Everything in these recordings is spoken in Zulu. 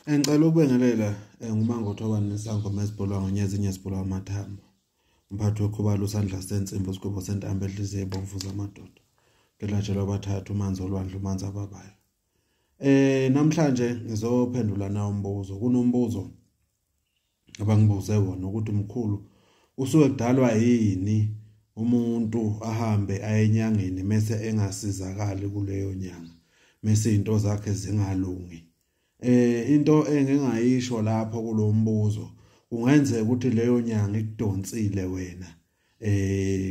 Ngicela ukubingelela nguMangothobane nesangoma esibholwa ngonyezi esibholwa amathambo. Umphathi wekhubalo usandla sensimbi isigwebo sentambo enhliziyo ebomvu zamadoda. Ngelatshelwa abathathu umanzi olwandle umanzi ababayo. Namhlanje ngizophendula na umbuzo. Kunombuzo abangibuze wona ukuthi mkhulu usuke kudalwa yini umuntu ahambe aye enyangeni mase engasizakali kuleyo nyanga mase izinto zakhe zingalungi. Into engingayisho lapho kulombuzo kungenzeka ukuthi leyo nyanga ikudonsile wena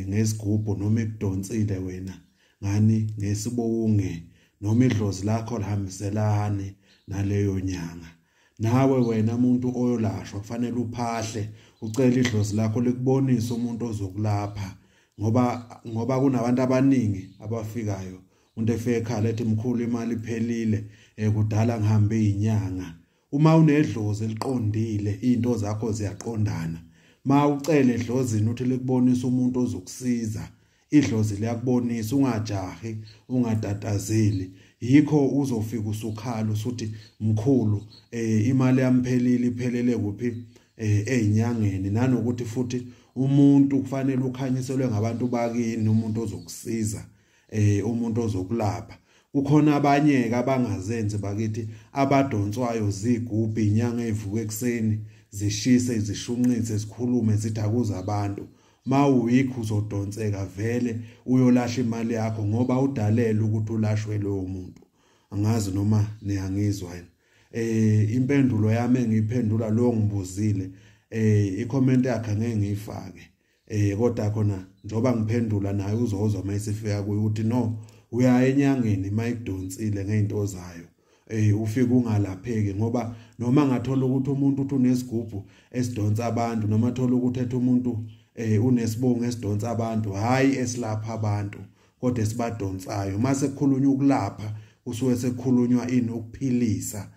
ngesigubhu noma ikudonsile wena ngani ngesibonge noma idlozi lakho lihambiselani naleyo nyanga. Nawe wena umuntu oyolashwa kufanele uphahle ucele idlozi lakho likubonise umuntu ozokulapha ngoba kunabantu abaningi abafikayo umuntu efika ekhala ethi mkhulu imali iphelile kudala ngihambe inyanga. Uma unedlozi eliqondile izinto zakho ziyaqondana. Ma ucele edlozini uthi likubonisa umuntu ozokusiza, idlozi liyakubonisa, ungajahi ungatatazeli. Yikho uzofika usukhala usuthi mkhulu imali yamphelile iphelele kuphi ezinyangeni. Nanokuthi futhi umuntu kufanele ukhanyiselwe ngabantu bakini, umuntu ozokusiza umuntu ozokulapha. Kukhona abanye ke abangazenzi bakithi abadonswayo zigubhu inyanga evuka ekseni zishise zishunqise zikhulume zithi akuza abantu. Mawuyikho uzodonseka vele uyolahla imali yakho ngoba udalela ukuthi ulashwe lowo muntu. Angazi noma niyangizwa yini. Impendulo yami engiyiphendula lo ngibuzile i-comment yakhe ngeke ngiyifake kodwa khona njoba ngiphendula naye uzozwa mayisifika kuye ukuthi no uya enyangeni mayikudonsile ngezinto zayo ufika ungalapheki. Ngoba noma ngathola ukuthi umuntu uthi unesigubhu esidonsa abantu noma thola ukuthi ethi umuntu unesibongo esidonsa abantu, hayi esilapha abantu kodwa esibadonsayo. Mase kukhulunywa ukulapha kusuke sekukhulunywa ini ukuphilisa.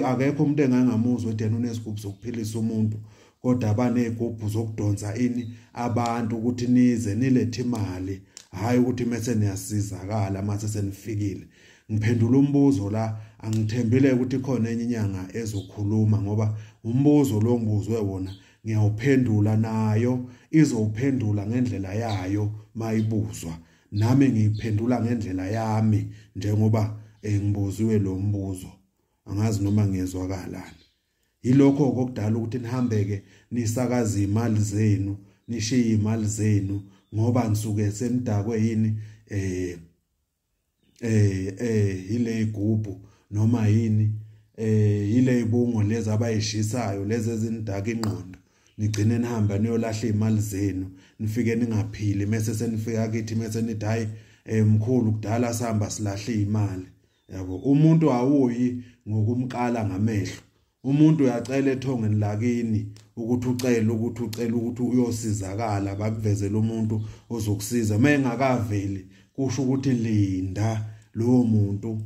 Akekho umuntu engangamuzwa ethi yena unesigubhu sokuphilisa umuntu kodwa abanezigubhu zokudonsa ini abantu ukuthi nize nilethe imali, hayi ukuthi mase niyasizakala mase senifikile. Ngiphendula umbuzo la, angithembile ukuthi khona enye inyanga ezokhuluma ngoba umbuzo lo ngibuzwe wona ngiyawuphendula nayo izowuphendula ngendlela yayo mayibuzwa, nami ngiyiphendula ngendlela yami njengoba ngibuziwe lo mbuzo. Angazi noma ngiyezwakalana. Yilokho okudala ukuthi nihambeke nisakaze imali zenu nishiye imali zenu ngoba nisuke senidakwe yini ile igubhu noma yini ile ibungo lezi abayishisayo lezi ezinidaka ingqondo, nigcine nihamba niyolahla imali zenu nifike ningaphili mase senifika kithi mase nithi hayi mkhulu kudala sihamba silahle imali. Yabo, umuntu awuyi ngokumqala ngamehlo, umuntu uyacela ethongeni lakini ukuthi ucela ukuthi ucela ukuthi uyosizakala, bakuvezele umuntu ozokusiza. Mayengakaveli kusho ukuthi linda lowo muntu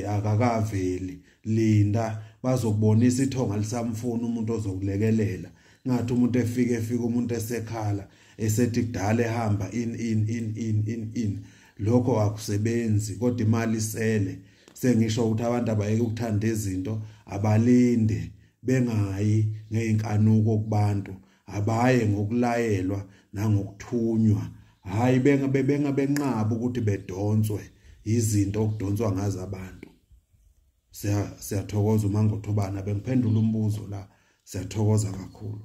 akakaveli, linda bazokubonisa ithonga lisamfuna umuntu ozokulekelela. Ngathi umuntu efike umuntu esekhala esethi kudala ehamba in in in in in in, lokho akusebenzi kodwa imali isele. Sengisho ukuthi abantu abayeke ukuthanda izinto, abalinde bengayi ngeinkanuko kubantu, abaye ngokulayelwa nangokuthunywa, hayi benqaba ukuthi bedonswe izinto okudonswa ngazo abantu. Siyathokoza uMangothobana bengiphendula umbuzo la, siyathokoza kakhulu.